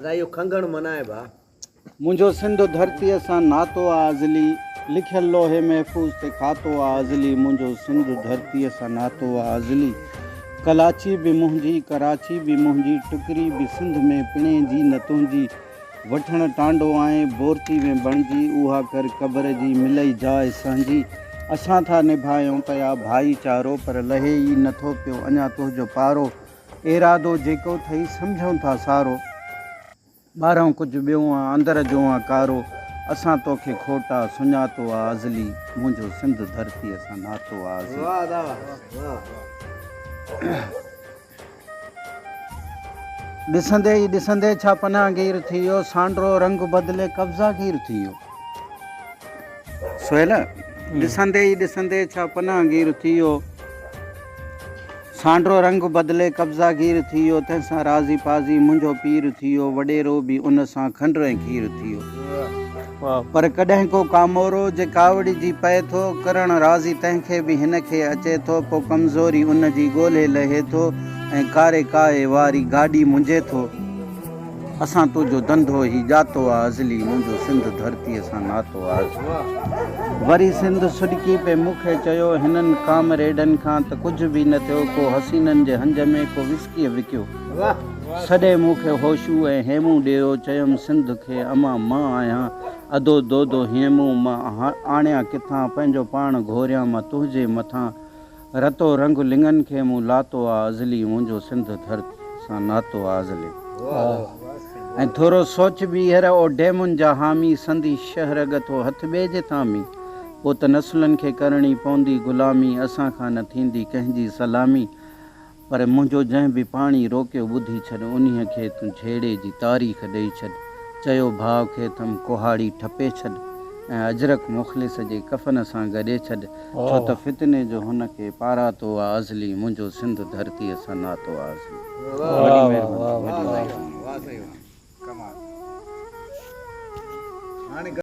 ادا اهو کنگهڻ منع آهي ڀاء. منهنجو سنڌ ڌرتيء سان ناتو آ ازلي، لکيل لوح محفوظ تي کاتو آ ازلي، منهنجو سنڌ ڌرتيء سان ناتو آ ازلي، ڪلاچي به منهنجي، ڪراچي به منهنجي، ٽڪري به سنڌ ۾ پڻي جي نه تنهنجي، وٺڻ ٽانڊو آئين بورچي ۾ بڻجي، اها ڪر قبر جي ملئي جاء سهنجي، اسان ٿا نڀايون پيا ڀائيچارو، پر لهي ئي نٿو پيو اڃا تنهنجو پارو. ارادو جيڪو ٿئي سمجهون ٿا سارو. ٻاهرئون ڪجهه ٻيو آ اندر جو آ ڪارو. اسان توکي کوٽ آ سڃاتو آ ازلي. منهنجو سنڌ ڌرتيء سان ناتو آ ازلي. ڏسندي ئي ڏسندي ڇا پناهگير ٿي ويو. سانڊرو رنگ بدلي قبضا گير ٿي ويو. سهيل ڏسندي ئي ڏسندي ڇا پناهگير ٿي ويو. سانڊرو رنگ بدلي قبضا گير ٿي ويو، تنهن سان راضي پازي منهنجو پير ٿي ويو، وڏيرو به ان سان کنڊ ۽ کير ٿي ويو. پر ڪڏهن ڪو ڪامورو جي ڪاوڙجي پئي ٿو، ڪرڻ راضي تنهن کي به هن کي اچي ٿو، پوء ڪمزوري ان جي ڳولهي لهي ٿو ۽ ڪاري ڪاهي واري گاڏي منجهي ٿو. اسان تنهنجو ڌنڌو هي ڄاتو آ ازلي منهنجو سنڌ ڌرتيء سان ناتو آ ازلي. وري سنڌ سڏڪي پئي مون کي چيو هنن ڪامريڊن کان ته ڪجهه به نه ٿيو ڪو حسينن جي هنج ۾ ڪو وسڪيء وڪيو. سڏي مون کي هوشو ۽ هيمون ڏيو چيم سنڌ کي امان مان آهيان ادو دودو هيمون مان آڻيان ڪٿان پنهنجو پاڻ گهوريان مان تنهنجي مٿان رتو رنگ لڱن کي مون لاتو آ ازلي منهنجو سنڌ ڌرتي سان ناتو آ ازلي ۽ ٿورو سوچ ٻيهر او ڊيمن جا حامي سندي شهرڳ ٿو هٿ ٻئي جي ٿامي پو ته نسلن کي ڪرڻي پوندي غلامي اسان کان نه ٿيندي ڪنهن جي سلامي پر منهنجو جنهن به پاڻي روڪيو ٻڌي ڇڏ انهيء کي تون جهيڙي جي تاريخ ڏئي ڇڏ. چيو ڀاء کي ٿم ڪهاڙي ٺپي ڇڏ ۽ اجرڪ مخلص جي ڪفن سان گڏي ڇڏ ڇو ته فتني جو هن کي پاراتو آ ازلي منهنجو سنڌ ڌرتيء سان ناتو آ ازلي. وڏي مهرباني.